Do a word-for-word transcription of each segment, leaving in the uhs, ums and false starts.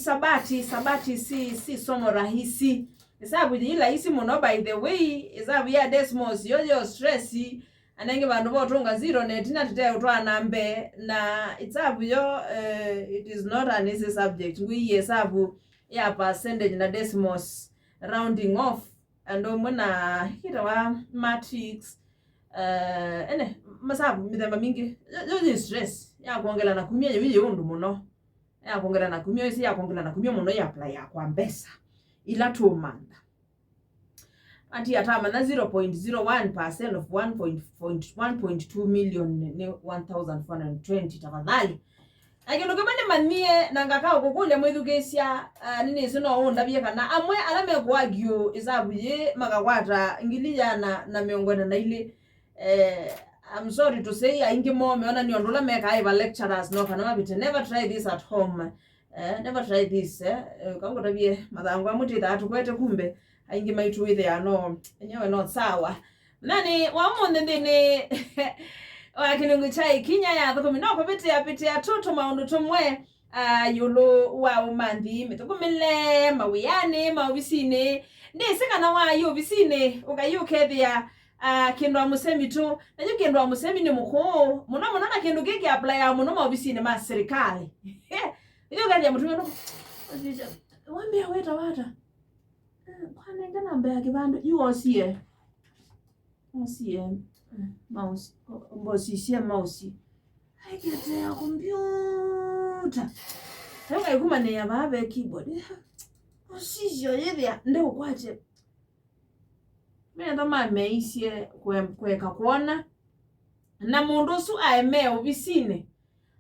Sabati, sabati si, si somo rahisi. Ĩsavu yĩ laisi mũno, by the way. Ĩsavu ya decimals yo, yo stress. Anenge vandũ votũnga zero na ĩtina tũteũtwaa na mbee. Na ĩsavu yo, eh, it is not an easy subject. Ngwĩie ĩsavu ya percentage na decimals, rounding off, andũ amwe na kĩtawa matrix, eh, ene, masavu mĩthemba mingĩ. Yo, yo yĩ stress ya kwongela na kumya, yĩu yĩ ũndũ mũno. Ya kwongela na kumya, ĩsi ya kwongela na kumya mũno ya apply ya kwa mbesa ila tũmantha. Ati atamanya zero point zero one percent of one point, point, one point two million nĩ one thousand four hundred twenty, tafadhali. Na kĩndũ kĩmwe nĩmanyie, na ngaka ũkũkũlya mwĩthukĩĩsya, ah, nĩnĩsĩ no ũndavye kana amwe ala mekũagiũ ĩsavu yĩĩ makakwata ngili yana na mĩongo ĩna na ilĩ. Eh, I'm sorry to say, aingĩ moo meona nĩ ũndũ ũla mekaa ĩva lecturers no kana mavĩte. Never try this at home. Eh, never try this, eh. Eh, kangũtavie mathangũ amwe twĩthaa tũkwete, kumbe aingĩ maitũ wĩthĩaa no enyewe no sawa. Nani wa ũmũnthĩ nthĩnĩ wa kĩlungu kya ĩkinya ya athũkũmi no kũvĩtĩa pĩtĩa tũ tũmaũndũ tũmwe, ah, ĩũlũ wa ũmanthi mĩthũkũmĩle, mawĩanĩ, maovisinĩ. Ndĩsĩ kana waĩ ovisinĩ ũkaiĩ ũkethĩa, ah, kĩndũ wa mũsemi tũ. Na yu kĩndũ wa mũsemi nĩ mũkũũ mũno mũno, na kĩndũ kĩĩ kĩaplayaa mũno maovisinĩ ma serikali. Yu ũkethĩa mũtumĩa no, wambĩa wĩtawa ata? Eh, kwanenge namba ya kĩvandĩ. Yu osie. Osie, eh, mouse. O-, mbosisye mouse. Aiketea kompyuta. Tau kaikumanĩa vaa ve keyboard. Osisye yĩthĩa ndeũkwatye. Metho mameisye kwe-, kweka kwona. Na mũndũ ũsu aemee ovisinĩ.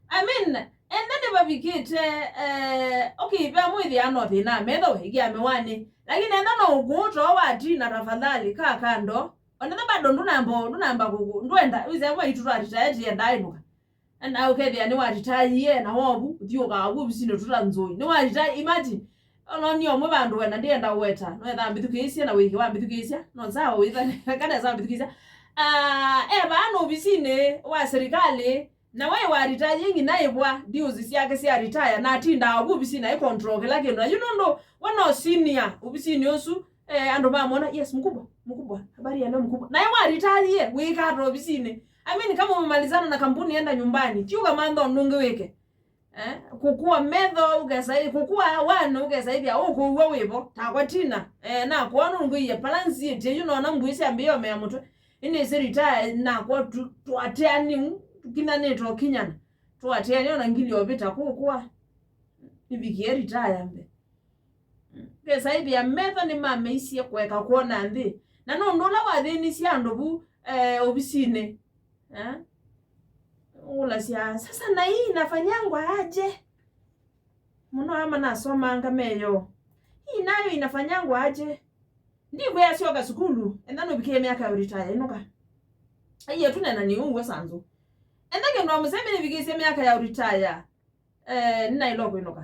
I mean, enda nĩvavikĩte, eh, okay, vea mwĩthĩa no thĩna metho ĩkĩa mĩwanĩ. Lakini enda no ũkũũ too watina, tafadhali, kaa kando. Onetha bado ndũnamba, ndũnamba kũkũ, ndwenda, wĩsĩa mwaitũ twaritaya tienda ĩnũka. Na ũkethĩa nĩwaritayie na wovu, ũthiũkaa vu ovisinĩ ũtuta nzũi. Nĩwarita-, imagine, ononie ũmwe vandũ wena ndienda ũweta, no etha ambĩthukĩĩsye na wĩkĩ wambĩthukĩĩsya, no nzaa wĩtha, kana esa ambĩthukĩĩsya. Ah, e vaa no ovisinĩ wa serikali, na we waritaye nginya ĩvwa, deals syake sya retire, na atindaa ovu ovisinĩ aikontrol kĩla kĩndũ. Na yu nũndũ we no senior ovisinĩ ũsu, eh, andũ mamwona, "Yes, mkubwa, mkubwa, habari ya leo mkubwa." Naye waritaye, wĩkaa ata ovisinĩ? I mean, kama umemalizana na kampuni, enda nyumbani. Ti ũkamantha ũndũ ũngĩ wĩke. Eh, kũkũa metho, ũkesa, kũkũa wana, ũkesaĩthya ũkũw'a wĩvo. Takwa tina. Eh, nakwa nũngwĩie pala nziĩtye yu nona ngui syambĩĩa ũmea mũtwe. Ĩnĩsĩ retire nakwa tu-, twateani, tũkinyanĩte ũkinyana. Twateani ona ngili ovĩta kũkũa. Nĩvikie retire mbe. Ngesaĩthĩa metho nĩmameisye kũeka kwona nthĩ. Na nũndũ ũla wathĩnisye andũ vu, eh, ovisinĩ. Eh? Ũlasya, "Sasa na hii inafanyangwa aje?" Mũno ama nasomanga meyo. "Hii nayo inafanyangwa aje?" Ndikwĩa syoka sukulu, enda nũvikĩe myaka ya ũritaya, ĩnũka. Aiye, tũnena nĩ ũu ũsanzũ. Enda kĩndũ wa mũsemi nĩvikĩsye myaka ya ũritaya. Eh, nĩnaĩlwa kwĩnũka.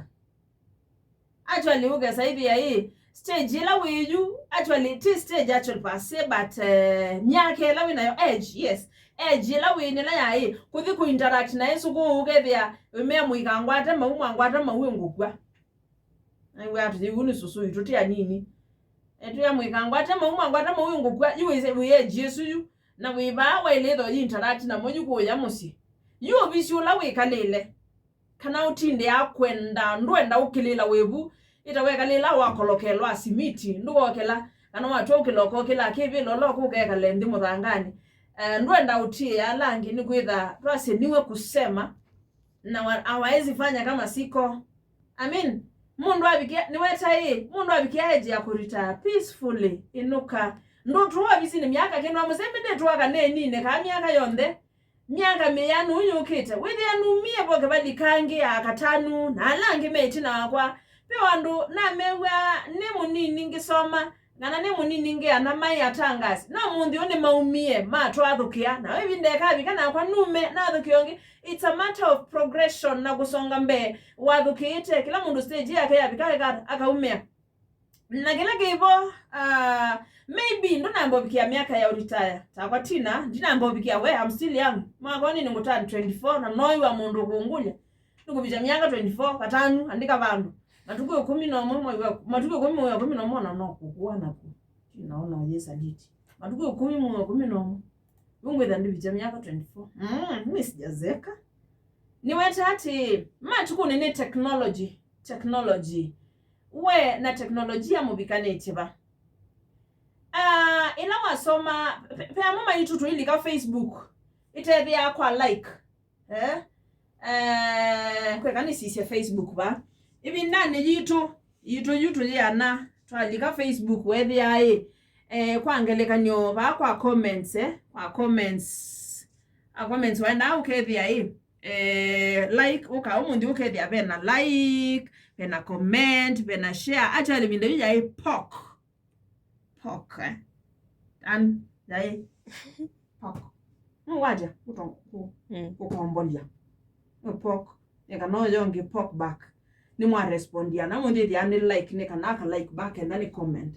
Actually, ũkesa ĩthĩa ĩ, stage ĩla wĩ yu, actually, ti stage actually per se, but, eh, myaka ĩla wĩ nayo, age, yes. Age ĩla wĩ nĩla ya ĩ, kũthi kũ interact na ĩsũkũ ũkethĩa, wĩmea mũikangwate mau, mwangwata mau ngũkw'a. Nĩwĩa atĩ, "Yu nĩ sũsũ witũ, ti anini." Etwĩa, "Mwĩkangwate mau, mwangwata mau ngũkw'a, yu wĩ, wĩ age ĩsu yu, na wĩ vaa waĩlĩtho yĩ interact namo yu kũya mũsyĩ." Yu ovisi ũla wĩkalĩle, kana ũtindĩa kwenda, ndwenda ũkĩlĩla wĩvu, ĩta wekalĩla wakolokelwa simiti, ndũkokela, kana watwa ũkĩla ũkokĩla kĩvĩla ũla ũkũkekale nthĩ mũthanganĩ. Eh, ndwenda ũtiĩa ala angĩ nĩkwĩtha twasye niwe kusema, na wa-, hawawezi fanya kama siko. I mean, mũndũ avikia, nĩwetaĩ, mũndũ avikia age ya kũritaya peacefully, ĩnũka. Ndũtũa ovisinĩ myaka, kĩndũ wa mũsembi ndĩtũa kaneeninĩ kaa myaka yonthe. Myaka mĩanu yũkĩte, wĩthĩa numie vo kĩvali kangĩ ya katanu, na ala angĩ me ĩtina wakwa. Ve o andũ namew'aa nĩ mũnini ngĩsoma, kana nĩ mũnini ngĩana maĩ atangasi. No mũnthĩ ũũ nĩmaumie, matwathũkĩa, na ĩvinda ĩkavika nakwa nume, nathũkĩe ũngĩ. It's a matter of progression na kũsonga mbee. Wathũkĩĩte, kĩla mũndũ stage yake yavika eka-, akaumĩa. Na kĩla kĩvo, ah, maybe ndũnamba ũvikĩa myaka ya ũritaya. Takwa tina, ndinamba ũvikĩa we, I'm still young. Mwaka ũnĩ nĩngũturn twenty-four, na noiwa mũndũ ũkũngũlya. Nĩkũvĩtya myaka twenty-four, katanu, andĩka vandũ. Matukũ ĩkũmi na ũmwe mwai wa, matukũ ĩkũmi mwai wa ĩkũmi na ũmwe, ona no kũkua naku. Naona ũyĩsa date. Matukũ ĩkũmi mwai wa ĩkũmi na ũmwe. Yu ngwĩtha ndivĩtya myaka twenty-four. Mm, mimi sijazeka. Nĩweta atĩ, matukũnĩ nĩ technology. Technology. We na teknolojia mũvikanĩtye va? Ah, ĩla wasoma, ve, ve amwe maitũ tũilika Facebook, ĩtethĩaa kwa like. Eh? Eh, kweka nĩsisye Facebook va. Ĩvindanĩ yitũ, yitũ yu tũyĩana, twalika Facebook wethĩaa ĩ, eh, kwa ngelekany'o, vaa kwa comments, eh, kwa comments, a comments waendaa ũkethĩa ĩ, eh, like, ũka ũmũnthĩ ũkethĩa vena like, vena comment, vena share. Actually, ĩvinda yu yaĩ pork. Pork, eh? And yaĩ pork. Nũwatya kũto-, kũ-, Mm. kũkombolya. Nĩ pork. Eka no yonge pork back. Nĩmwarespondia. Na mũnthĩ ĩthĩa nĩ like, nĩ kana aka like back, and then comment.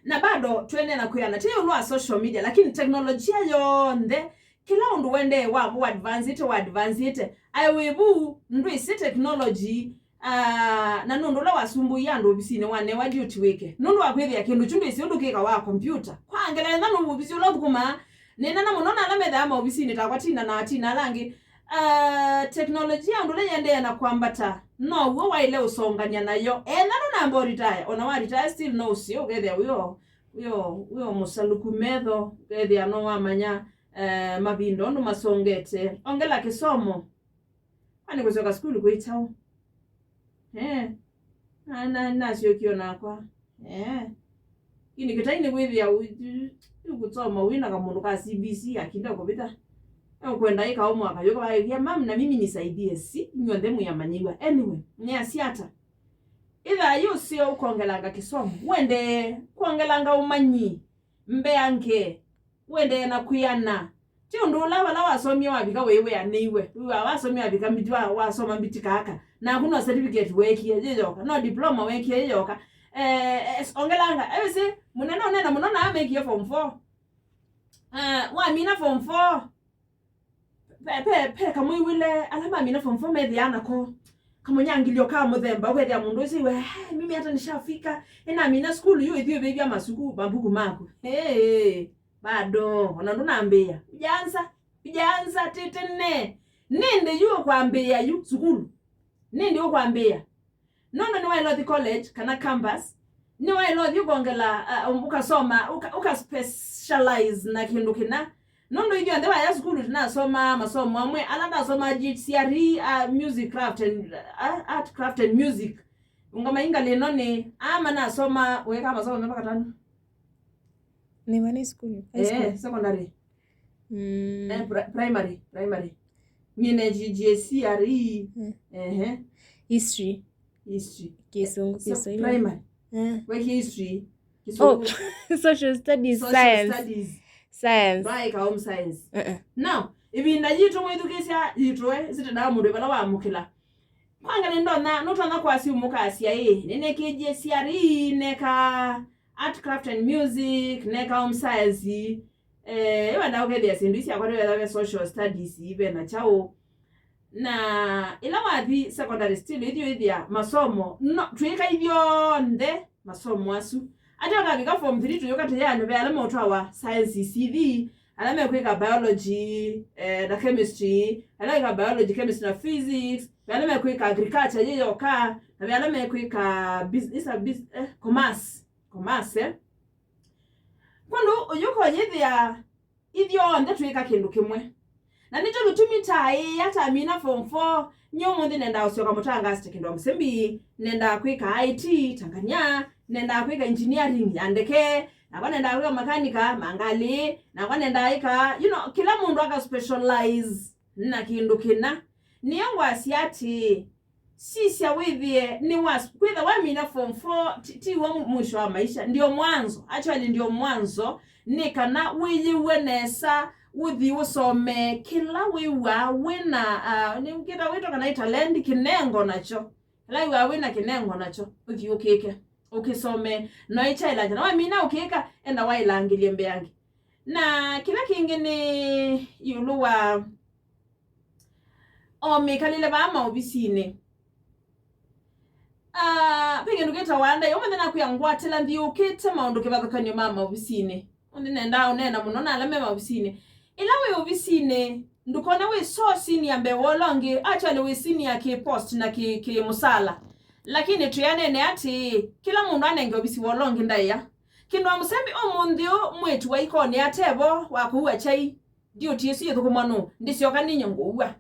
Na bado twende na kwĩana. Ti ĩũlũ wa social media, lakini teknolojia yonthe, kĩla ũndũ wendee wa, wa advancĩte, wa advancĩte. Aĩ wĩ vu, ndwĩsĩ technology, ah, na nũndũ ũla wasumbũie andũ ovisinĩ wanewa ndiũti wĩke. Nũndũ wa kwĩthĩa kĩndũ kyu ndwĩsĩ ũndũ kĩkawa kompyuta. Kwa ngelekany'o, nũvisi ũla ũthũkũmaa, nĩnena mũno na ala methaa maovisinĩ takwa, Tina na Atina ala angĩ. Ah, teknolojia ũndũ ũla yendee na kwambata, now'o waĩle ũsongany'a nayo. Ena nũnamba ũritaya, ona waritaya still no ũsĩ, ũkethĩa wĩo, wĩo, wĩo mũsalũku metho, ũkethĩa no wamanya, eh, mavinda ũndũ masongete. Ongela kĩsomo. Kwani kũsyoka sukulu kwĩ kyaũ? Eh. Na, na, nasyokie o nakwa. Eh. Lakini kĩtai nĩ kwĩthĩa ũ-, ũ-, ũkũsoma wĩ na kamũndũ ka C B C akinda kũvĩta. Ũkwenda ĩka o mwaka, yũka vaĩvia, "Mam, na mimi nisaidie." Si, inyuonthe mwĩamanyĩw'a. Anyway, nĩasya ata? Ĩthaa yĩ ũseo ũkongelanga kĩsomo. Wendee kwongelanga ũmanyi. Mbeange. Wendee na kwĩana. Ti ũndũ ũla vala wasomie wavika wĩ wĩanĩiwe. Wĩw'a wasomie wavika mbiti wa, wasoma mbiti kaka. Naku no certificate weekie yĩ yoka. No diploma weekie yĩ yoka. Eh, eh, ongelanga. Ewĩsĩ, mũnene ũnena mũno na amekie form four. Ah, wamina form four. Pe, pe, pe kamwĩw'ĩle ala mamina form four methĩaa nako. Kamũnyangilyo ka mũthemba, ũkethĩa mũndũ ũcio iwe, "Eh, mimi hata nishafika. Ĩnamina sukulu yu, ithyĩ ũvĩvya masuku, mabuku maku." Hey. Bado, ona ndũnambĩĩa. Ujaanza, ujaanza tĩ tene. Nĩndĩ yu ũkwambĩĩa yu sukulu. Nĩndĩ ũkwambĩĩa. Nũndũ nĩwaĩle ũthi college kana campus, nĩwaĩle ũthi ũkongela, uh, ũkasoma, ũka, ũka specialize na kĩndũ kĩna. Nũndũ ithyonthe waya sukulu tũnasomaa masomo amwe, ala ndasomaa G H C R E, uh, music craft and, uh, art craft and music. Ũngama ingalĩ ĩno nĩ, ama nasoma, wĩka masomo me vakatano. Nĩ mani sukulu? High school? Eh, secondary. Mm. Eh, pri-, primary, primary. Nyine G-, G H C R E. Mm. Ehe. History. History. Kĩsũngũ, so, Kĩswahili. Primary. Eh. Wekie history. Oh, Kĩsũngũ. Social studies, social science. Social studies. Science. Ndwaĩka home science. Uh-uh. Now, ĩvinda yitũ mwĩthukĩsya yitũ, eh, sitendaa mũndũ vala wamũkĩla. Kwanga nĩndonya, nũtonya kwasya ũmũkasya ĩ, nĩnĩkĩie G H C R E, neka art craft and music, neka home science. Eh, ĩwenda ũkethĩa syĩndũ ici akwa nĩwetha ve social studies, ve na kyaũ. Na ĩla wathi secondary still, ithyĩ ĩthĩa masomo, no, twĩka ithyonthe masomo asu. Ate ũkavika form three tũyũka tũyĩanwe ve ala maũtwawa sciences ithi, ala mekwĩka biology, eh, na chemistry, ala mekwĩka biology, chemistry na physics, ve ala mekwĩka agriculture yĩ yoka, na ve ala mekwĩka bus-, isa bus-, eh, commerce, commerce, eh. Kwondũ ũyũka ũyĩthĩa ithyonthe twĩka kĩndũ kĩmwe. Na nĩkyo kĩtumi taĩĩa tamina form four, nyie ũmũnthĩ nendaa ũsyoka mũtangaasi ta Kĩndũ wa Mũsembi, nendaa kwĩka I T ta Ngania, nendaa kwĩka engineering ya ndeke, nakwa nendaa kwĩka makanika ma ngalĩ, nakwa nendaa ĩka, you know, kĩla mũndũ aka specialize na kĩndũ kĩna. Nĩyo ngwasya atĩĩ, sisya wĩthĩe nĩ was-, kwĩtha wamina form four, ti, ti w'o mwisho wa maisha, ndio mwanzo, actually ndio mwanzo, nĩ kana wĩyĩw'e nesa, ũthi ũsome kĩla wĩw'aa wĩna, ah, nĩ kĩta wĩtwa kana ĩ talent, kĩnengo nakyo. Kĩla wĩw'aa wĩna kĩnengo nakyo, ũthi ũkĩke, ũkĩsome, na ũikyaĩlangya. Na wamina ũkĩka, enda waĩlangĩlye mbeange. Na kĩla kĩngĩ nĩ ĩũlũ wa o mĩkalĩle vaa maovisinĩ. Ah, ve kĩndũ kĩtawa ndai, ũmũnthĩ nakwĩa ngwatĩla nthĩ ũkĩte maũndũ kĩvathũkanyo ma maovisinĩ. Ũnthĩ nendaa ũneena mũno na ala me maovisinĩ. Ĩla wĩ ovisinĩ, ndũkone wĩ so senior mbee wa ũla ũngĩ, actually wĩ senior kĩ post na kĩ, kĩ mũsala. Lakini twĩanene atĩĩ, kĩla mũndũ anenge ovisi wa ũla ũngĩ ndaĩa. Kĩndũ wa mũsembi ũmũnthĩ ũ mwĩĩtu wa ikonĩ atevo wa kũua chai, ndiũti ĩsu yĩthũkũmwa nũ, ndĩsyoka ninye ngũua.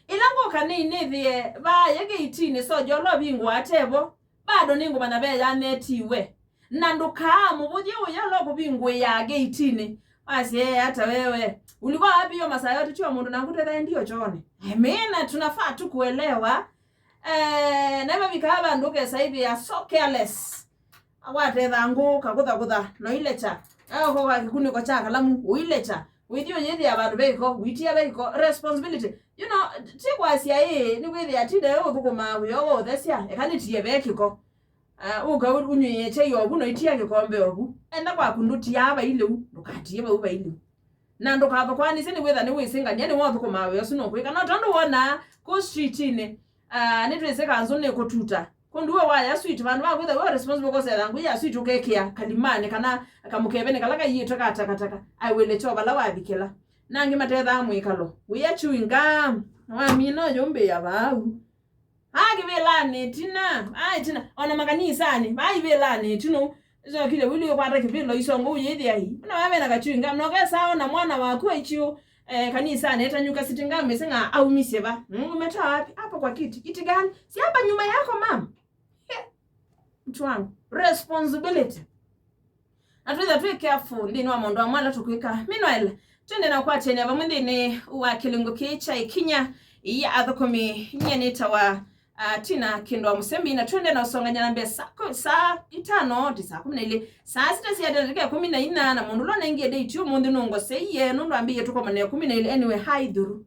Ĩla ngũka nĩnĩthĩe vaaye gĩitinĩ soja ũla ũvingũa atevo, bado nĩngũmanya ve yanetiwe. Na ndũkaamũvũthye ũya ũla ũkũvingũĩaa gĩitinĩ. Wasye, "Ee, hata wewe. Ulikuwa wapi hiyo masaa yote?" Tiwa mũndũ naku tethae ndio choone. Amina, tunafaa tu kuelewa. Eh, na imavikaa vandũ ũkesaĩvĩa so careless. Akwate ĩthangũ, kakũthakũtha, noilecha. Aũkoka kĩkunĩko kya kalamu, ũilecha. Wĩthi ũyĩthĩa vandũ ve ĩko, ũitia ve ĩko. Responsibility. You know, ti kwasya ĩĩ, nĩ kwĩthĩa ti ndewe ũthũkũmaa wĩa wa ũthesya, eka nĩtie ve kĩko. Ah, ũka ũ-, ũnywĩe chai ovu, noitia kĩkombe ovu. Enda kwaku ndũtiaa vai lĩu, ndũkatie vau vai lĩu. Na ndũkathũkũanĩsye nĩwĩtha nĩwĩsĩngany'a nĩwe ũthũkũmaa wĩa ũsu nũkwĩka. No tondũ wonaa kũu streetinĩ, ah, nĩtwĩsĩ kanzũ nĩkũtuta. Kũndũ we waya sweet, vandũ va kwĩtha we responsible kosea thangũ ya sweet ũkekĩa kalimanĩ kana kamũkevenĩ kala kaiĩtwe ka takataka, aiwĩle kyo vala wavikĩla. Na angĩ matethaa mwĩkalo. Wĩa chewing gum, na wamina ũyũmbĩĩa vau. Vaa kĩvĩlanĩ ĩtina, vaa ĩtina, ona makanisanĩ, vaa ivĩlanĩ ĩtina. Ĩsokile wili ũkwata kĩvĩlo isongo ũyĩthĩa ii. Ona vaa vena kachewing gum, na ũkesa ona mwana waku aichiũ, eh, kanisanĩ etanyuka sitting gum ĩsĩ ng'a aumisye va. Mm, umetoa wapi? Hapo kwa kiti. Kiti gani? Si hapa nyuma yako mama. He. Mtu wangu. Responsibility. Na twĩtha twĩ careful nthĩnĩ wa maũndũ amwe ala tũkwĩka. Meanwhile, twende na kũatĩanĩa vamwe nthĩnĩ wa kĩlungu kĩĩ kya ikinya ya athũkũmi. Nyie nĩtawa, ah, Tina Kĩndũ wa Mũsembi, na twende na ũsongany'a na mbee saa kũ-, saa itano ti saa kũmi na ilĩ, saa sita sya ndatĩka ĩkũmi na inya, na mũndũ ũla ũnengie date ũmũnthĩ nũngoseie, nũndũ ambĩie tũkomane ĩkũmi na ilĩ. Anyway, hi through.